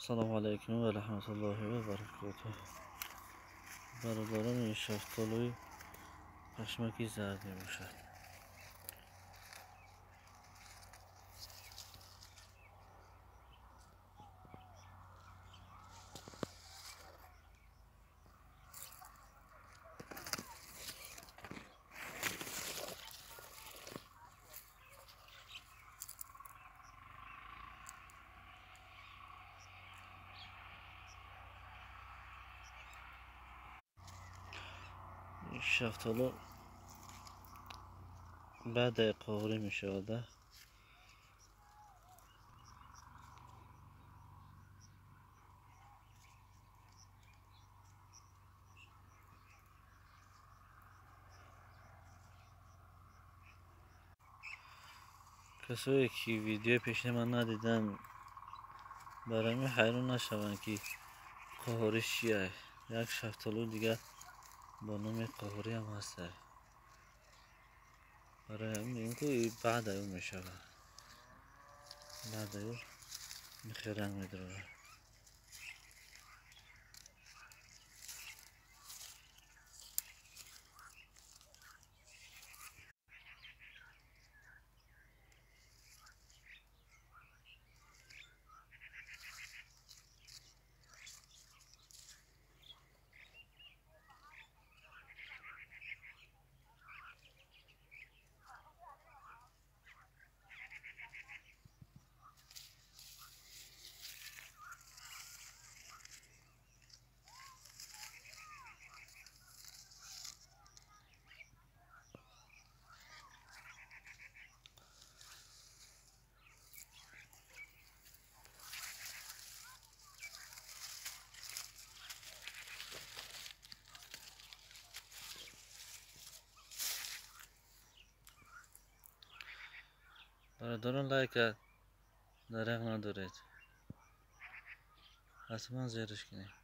Салому алайкум ва раҳматуллоҳи ва баракотуҳ. Бародарон, ин шафтолуи пашмаки зард мебошад. Шафтолу баъд қоғрӣ мешавад. Касое ки видеои пешини ман надиданд, барои мин ҳайрон нашаванд, ки қоҳорӣ чия. Як шафтолуи дигар бо номи қоҳорӣ ҳам ҳаст. Барои ҳамин мегӯем, ки баъд аю мешавад, баъд аю михе ранг медорад. Бародарон, лайка дареғ надоред, ҳатман зериш кунед.